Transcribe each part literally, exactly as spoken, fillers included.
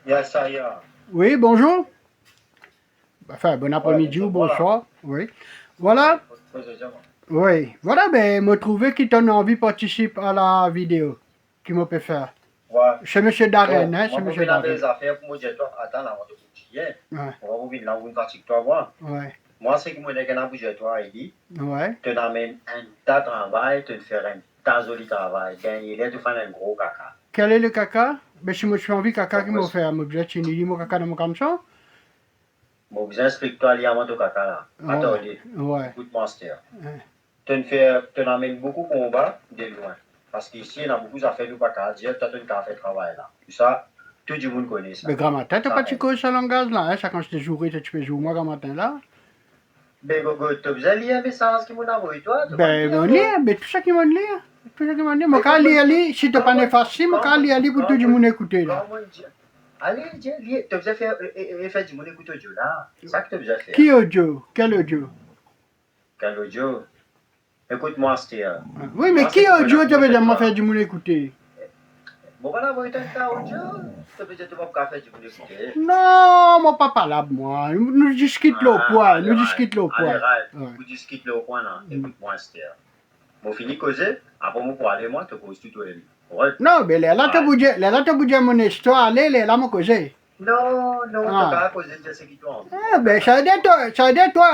Yes, I am. Wi, bonzour. Anfin, bon apremidi ou bonswar. Wi. Vwala. Wi. Vwala, be, mo trouve ki to'nn anvi partisip a la video ki mo pe fer. Wi. Se misie Darren, hein, se misie Darren. Zafer pou mo dir twa, atann la, mo dir, hein. Wi. Mo pa pou vinn la, pou vinn fatig twa, mwa. Wi. Mwa, seki mo ena pou dir twa, Edi, wi, to'nn amenn enn ta travay, to'nn fer enn ta zoli travay. Dernie ler, to fer enn gro kaka. Quel est le caca? Be si mo ti anvi kaka, ki mo fer? Mo bizin tini li, mo kaka dan mo kamson? Mo bizin explik twa li avan to kaka la. Wi. Atann, wi, ekout mwa, Aster. Wi. To'nn fer, to'nn amenn boukou konba de lwin. Parski isi, ena boukou zafer nou pa kav dir, twa to'nn kav fer travay la. Tou sa, tou dimoun kone sa. Me gramatin, to pa ti koz sa langaz la, hein, sa kan ti zoure, to ti pe zour mwa gramatin la. Be Gogo, to bizin lir mesaz ki mo'nn avoy twa, to pa lir ankor? Be, mo'nn lir, be tou sa ki mo'nn lir. Tou sa ki mo'nn lir. Mo kav lir li, si to pa'nn efas li, mo kav lir li pou tou dimoun ekoute la. Kan mo'nn dir, ale, dir, lir, to bizin fer, e, e, e, fer dimoun ekout odio la. Sa ki to bizin fer. Ki odio? Kel odio? Kel odio? Ekout mwa, Aster. Wi, me ki odio to pe dir mwa fer dimoun ekoute? Mo pa avoy twa enn ta odio, to pe dir to pa kav fer dimoun ekoute. Non, mo pa palab mwa. Nou diskit lor pwin, nou diskit lor pwin. Ale, rayt, nou diskit lor pwin la. Ekout mwa, Aster. Mo fini koze, apre mo pou ale mwa, to koz tou twa. Korek? Non, be lerla to pou dir, lerla to pou dir mo istwar, ale, lerla mo koze. Non, non, to pa koze, dir seki to anvi. Ah, be, sa vedir to, sa vedir twa,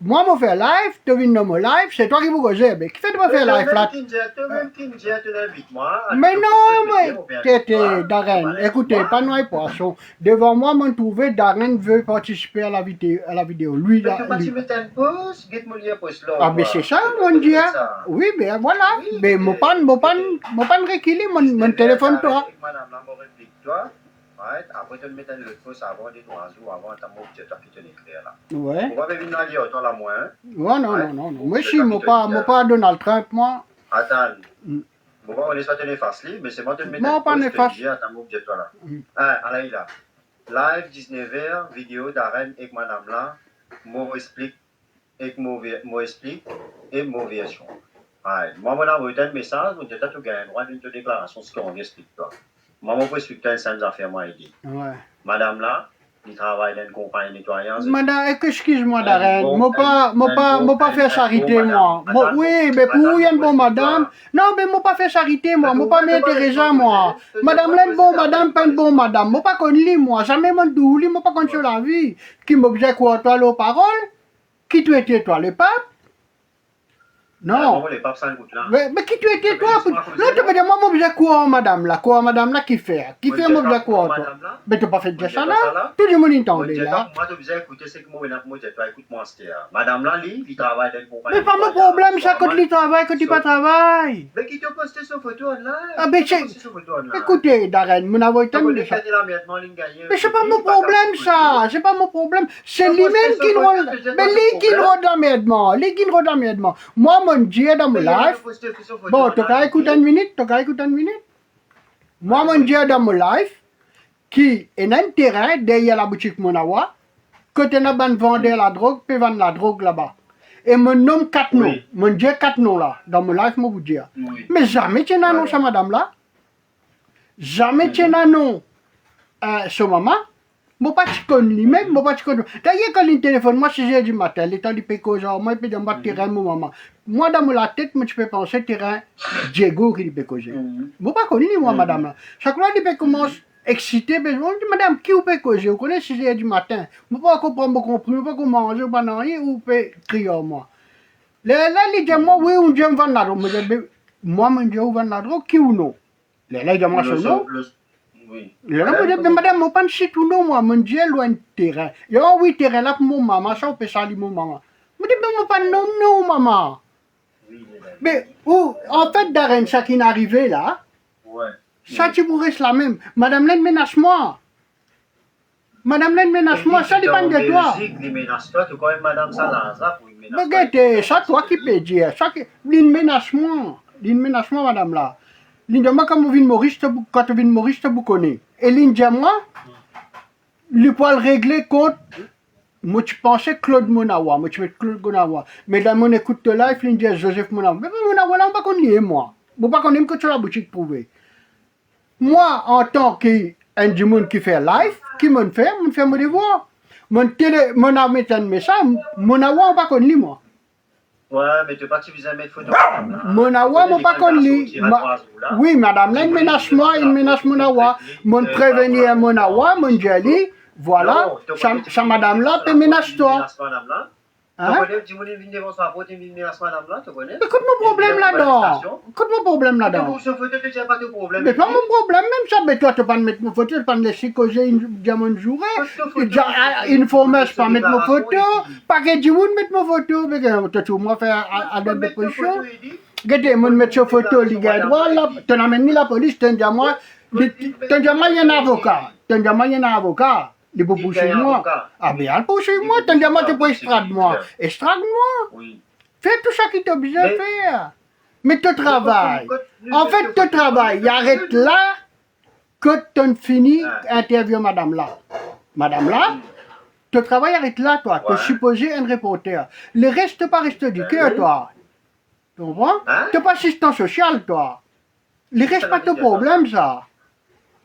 mwa mo fer live, to vinn dan mo live, se twa ki pou koze, be, kifer to pa fer live la? To mem ki'nn dir, to mem ki'nn dir, to invit mwa. Me non, mo, tete, Darren, ekoute, pa nway pwason. Devan mwa, mo'nn trouve Darren ve partisipe a la vide-, a la video. Li la, to pa ti met enn poz, get mo lir poz la. Ah, be, se sa, mo'nn dir. Wi, be, vwala. Wi, be, mo pa'nn, mo pa'nn, mo pa'nn rekile, mo'nn, mo'nn telefonn twa. Ek madam la, mo replik twa. Right? Apre, to'nn met enn lot poz avan, de trwa zour avan, atann mo pou dir twa ki to'nn ekrir la. Wi. Mo pa pe vinn lir twa la, mwa, hein? Non, non, non, non. Mo si, mo pa, mo pa Donald Trump, mwa. Atann. Mo pa kone si to'nn efas li, me selman to'nn met enn poz, to'nn dir, atann mo pou dir twa la. Ah, ala li la. Live diznef er, video Darren ek madam la, mo explik ek mo ve-, mo explik e mo version. Ay, mwa, mo'nn avoy twa enn mesaz, mo dir twa to gagn drwa donn to deklarasion, seki to anvi explik twa. Mwa, mo pou explik twa enn sinp zafer, mwa, Edi. Wi. Madam la, li travay dan enn konpagni netwayaz. Madam, ek-, exkiz mwa, Darren, mo pa, mo pa, mo pa fer sarite, mwa. Mo, wi, be pou ou, li enn bon madam. Non, be mo pa fer sarite, mwa. Mo pa met Tereza, mwa. Madam la enn bon madam, pa enn bon madam. Mo pa konn li, mwa. Zame mo'nn trouv li, mo pa konn so lavi. Ki mo bizin krwar twa lor parol? Ki to ete twa, lepep? Non. Ah, bon, lepep, sa nou kout la. Me, me ki to ete twa? Non, to pe dir mwa, mo bizin krwar madam la, krwar madam la, kifer? Kifer mo bizin krwar twa? Be to pa fer dir sa la. Tou dimoun inn tande la. Mwa, to bizin ekoute seki mo ena pou mo dir twa, ekout mwa, Aster. Madam la, li, li travay dan enn konpagni netwayaz. Me pa mo problem sa, kot li travay, kot li pa travay. Me ki to poste so foto online. Ah, be, ekoute, Darren, mo'nn avoy twa enn mesaz. Me se pa mo problem sa, se pa mo problem. Se limem ki rod, me li ki rod lanmerdman, li ki rod lanmerdman. Mwa, mo'nn dir dan mo live. Bon, to kav ekout enn minit, to kav ekout enn minit. Mwa, mo'nn dir dan mo live ki ena enn terin deryer laboutik Monawa, kot ena bann vander ladrog pe vann ladrog laba. E mo'nn nom kat nom, mo'nn dir kat nom la, dan mo live mo pou dir. Me zame ti ena nom sa madam la. Zame ti ena nom, eh, so mama. Mo pa ti konn limem, mo pa ti konn. Dayer, kan li telefonn mwa sis er dimatin, letan li pe koz ar mwa, li pe dir mwa terin mo mama. Mwa, dan mo latet, mo ti pe panse terin Diego ki li pe koze. Mo pa konn li, mwa, madam la. Sak la, li pe koumans eksite, be, mo dir, "Madam, ki ou pe koze? Ou kone sis er dimatin. Mo pa konpran, mo konpran, mo pa konn manze, mo pa nanye, ou pe kriye ar mwa." Lerla li dir mwa, "Wi, ou dir mo vann ladrog." Mo dir, "Be, mwa, mo'nn dir ou vann ladrog, ki ou nom?" Lerla li dir mwa so nom. Lerla mo dir, "Me madam, mo pa'nn sit ou nom mwa, mo'nn dir lwin terin." "Yo, wi, terin la pou mo mama, sa ou pe sali mo mama." Mo dir, "Me mo pa'nn nom ou mama." Be, ou, anfet, Darren, sa ki'nn arive la, sa ti pou res lamem. Madam la inn menas mwa. Madam la inn menas mwa, sa li pa'nn dir twa. Li menas twa, to krwar madam sa laza pou li menas twa? Me gete, sa twa ki pe dir, sa ki, li'nn menas mwa, li'nn menas mwa, madam la. Li'nn dir mwa, kan mo vinn Moris, to pou, kan to vinn Moris, to pou kone. E li'nn dir mwa, li pou al regle kont, mo ti panse Claude Monawa, mo ti met Claude Monawa. Me dan mo'nn ekout to live, li'nn dir Joseph Monawa. Me Monawa la, mo pa konn li, mwa. Mo pa konn mem kot so laboutik trouve. Mwa, antan ki Enn dimoun ki fer live, ki monn fer, monn fer mo devwar. Monn tele, monn al met enn mesaz, monn al war, mo pa konn li, mwa. Wi, me to pa ti bizin met foto madam la. Monn al war, mo pa konn li. Wi, madam la inn menas mwa, inn menas monn al war. Monn prevenir monn al war, monn dir li, vwala, sa, sa madam la pe menas twa. Hein? To kone dimoun inn vinn devan so laport, inn vinn menas madam la, to kone? Me kot mo problem ladan? Kot mo problem ladan? Me pa mo problem mem sa, be twa to pann met mo foto, to pann les li koze, inn dir mo inn zoure. Kot to foto? Inn dir, ah, informer pa met mo foto, paket dimoun met mo foto, be to trouv mwa fer a, a, a de pozision. Gete, monn met so foto, li gagn drwa la, to'nn amenn li lapolis, to'nn dir mwa, li, to'nn dir mwa li enn avoka, to'nn dir mwa li enn avoka. Li pou pourswiv mwa. Ah, be al pourswiv mwa, to'nn dir mwa to pou estrad mwa. Estrad mwa. Fer tou seki to bizin fer. Me to travay. Anfet, to travay, li aret la, kot to'nn fini interview madam la. Madam la, to travay aret la, twa. To sipoze enn reporter. Leres, to pa res to diker, twa. To konpran? To pa asistan sosial, twa. Leres pa to problem, sa.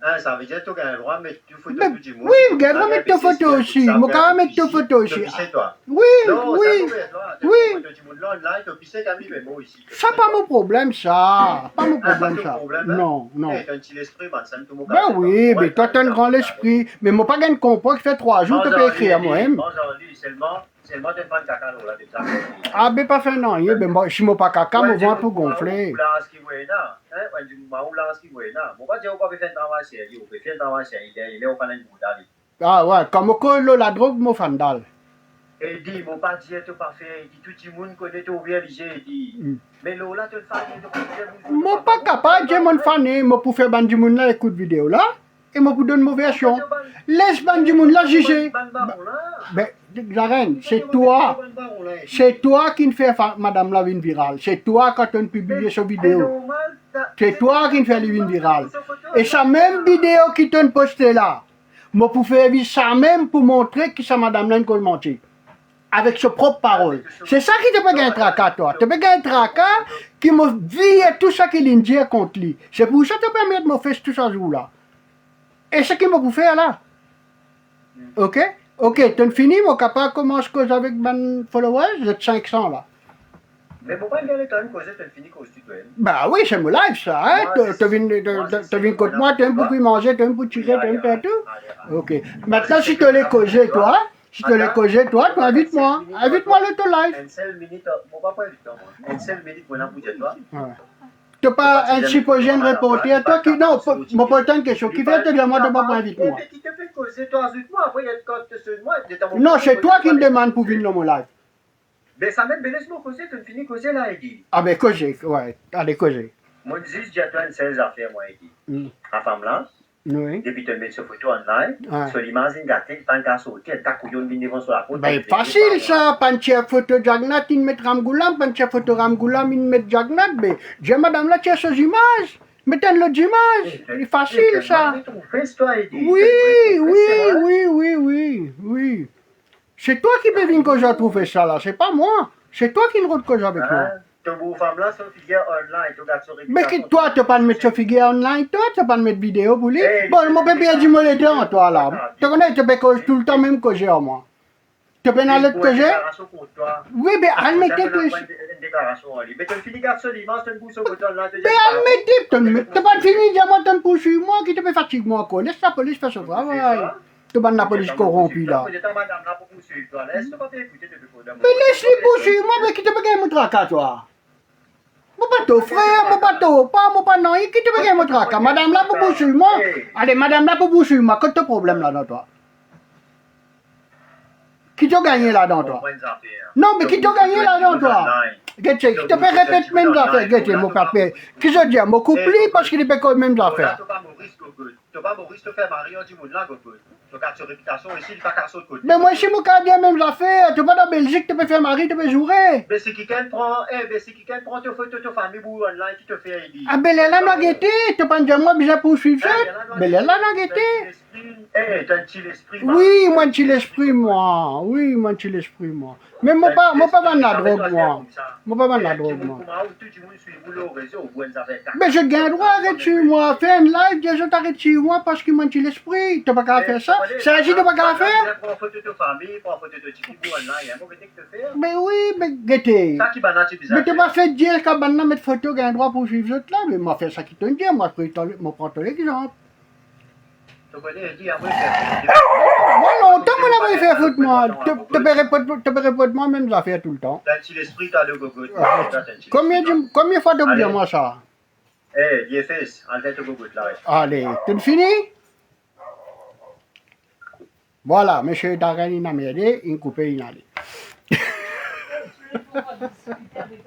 Hein, savedir to gagn drwa met tou foto tou dimoun. Wi, mo gagn drwa met to foto osi. Mo kapav met to foto osi. Wi, wi, wi. Sa pa mo problem, sa. Pa mo problem, sa. Non, non. Be wi, be twa to enn gran lespri. Me mo pa gagn konpran ki fer trwa zour to pe ekrir mwa, hein. Selman to enn bann kaka lor la, to enn kaka. Ah, be pa fer nanye, be mo, si mo pa kaka, mo vant pou gonfle. Ou laz ki mo ena, hein, ou enn dimoun, ou laz ki mo ena. Mo pa dir ou pa pe fer enn travay serye, ou pe fer enn travay serye, deryer ler ou pa enn bourdal. Ah, wi, kan mo koz lor ladrog, mo fanndan. Edi, mo pa dir to pa fer, Edi, tou dimoun kone to ouvrir lizie, Edi. Me lor la, to enn fane, to pa fer bouz. Mo pa kapav dir mo enn fane, mo pou fer bann dimoun la ekout video la. E mo pou donn mo version. Les bann dimoun la zize. Be, Zarenn, se twa. Se twa ki'nn fer fa-, madam la vinn viral. Se twa, kan to'nn pibliye so video. Se twa ki'nn fer li vinn viral. E sa mem video ki to'nn poste la, mo pou fer vinn sa mem pou montre ki sa madam la inn koz manti. Avek so prop parol. Se sa ki to pe gagn traka, twa. To pe gagn traka ki mo vir tou seki li'nn dir kont li. Se pou sa to permet mo fes tou sa zour la. E seki mo pou fer la. Ok? Ok, to'nn fini, mo kapav koumans koz avek bann followers, zot sink san la. Me mo pa gagn letan koze, to'nn fini koz tou, twa. Ba wi, se mo live sa, hein? To, to vinn, to, to, to vinn kot mwa, to vinn pou kwi manze, to vinn pou tire, to vinn fer tou. Ok. Mintnan, si to le koze, twa, si to le koze, twa, to invit mwa. Invit mwa lor to live. Enn sel minit, mo pa pou invit mwa. Enn sel minit, mo la pou dir twa. Wi. To pa enn sipoze enn reporter, twa ki, non, mo poz twa enn kestion, kifer to dir mwa to pa pou invit mwa? Non, se twa ki'nn demann pou vinn lor mo live. Be sa mem, be les mwa koze, to'nn fini koze la, Edi. Ah, be koze, wi, ale koze. Mo zis dir twa enn sel zafer, mwa, Edi. Hmm. Sa fam la, wi, depi to'nn met so foto online, so limaz inn gate, li pa'nn kapav sorti, enn ta kouyon vinn devan so laport. Be fasil sa, pa'nn tir foto Jagannath, inn met Ram Ghulam, pa'nn tir foto Ram Ghulam, inn met Jagannath, be dir madam la tir so zimaz, met enn lot zimaz. Li fasil sa. Wi, wi, wi, wi, wi, wi. Se twa ki pe vinn koz ar trouv sa la, se pa mwa. Se twa ki'nn rod koz avek mwa. Ah, to boug fam la, so figir online, to gard so repitasion. Me ki twa, to pa'nn met so figir online, twa, to pa'nn met video pou li? Bon, mo pe perdi mo letan, twa la. To kone, to pe koz toultan mem koze ar mwa. To pena lot koze? Wi, be al mete to. Be al mete, to, to pa'nn fini dir mwa to'nn pourswiv mwa, ki to pe fatig mwa ankor. Les lapolis fer so travay. To bann lapolis koronpi la. Me les li pourswiv mwa, me ki to pe gagn mo traka, twa? Mo pa to frer, mo pa to pa, mo pa nanye, ki to pe gagn mo traka? Madam la pou pourswiv mwa. Ale, madam la pou pourswiv mwa, kot to problem ladan, twa? Ki to gagne ladan, twa? Non, me ki to gagne ladan, twa? Gete, ki to pe repet mem zafer, gete, mo pa pe. Ki zot dir, mo koup li parski li pe koz mem zafer. To pa Moris, to fer mari ar dimoun la, gogo. To gard so repitasion isi, li pa kav sot kot li. Me mwa, si mo kav dir mem zafer, to pa dan Belzik, to pe fer mari, to pe zoure. Be si kikenn pran, eh, be si kikenn pran to foto, to fami boug online, ki to fer, Edi? Ah, be lerla nou a gete, to pa'nn dir mwa bizin pourswiv sa. Be lerla nou a gete. Eh, to enn ti lespri, wi, mwa enn ti lespri, mwa. Wi, mwa enn ti lespri, mwa. Me mo pa, mo pa vann ladrog, mwa. Mo pa vann ladrog, mwa. Be zot gagn drwa aret swiv mwa, fer enn live, dir zot aret swiv Mwa, parski mo enn ti lespri, to pa kapav fer sa. Sa, si to pa kapav fer. Pran foto to fami, pran foto to tifi pou online, mo gete ki to fer. Me wi, me gete. Sa ki bann la ti bizin fer. Me to pa fer dir sa bann la met foto, gagn drwa pou swiv zot la, me mo fer sa ki to'nn dir, mo pran to, mo pran to lexanp. To kone, dir, apre fer foto. Mwa, lontan mo la fer foto, mwa. To, to pe repet, to pe repet mwa mem zafer toultan. Enn ti lespri, to ale gogot. Konbien di, konbien fwa to pou dir mwa sa? Eh, Diefes, al fer to gogot la, wi. Ale, to'nn fini? Vwala, misie Darin inn anmerde, inn koupe, inn ale.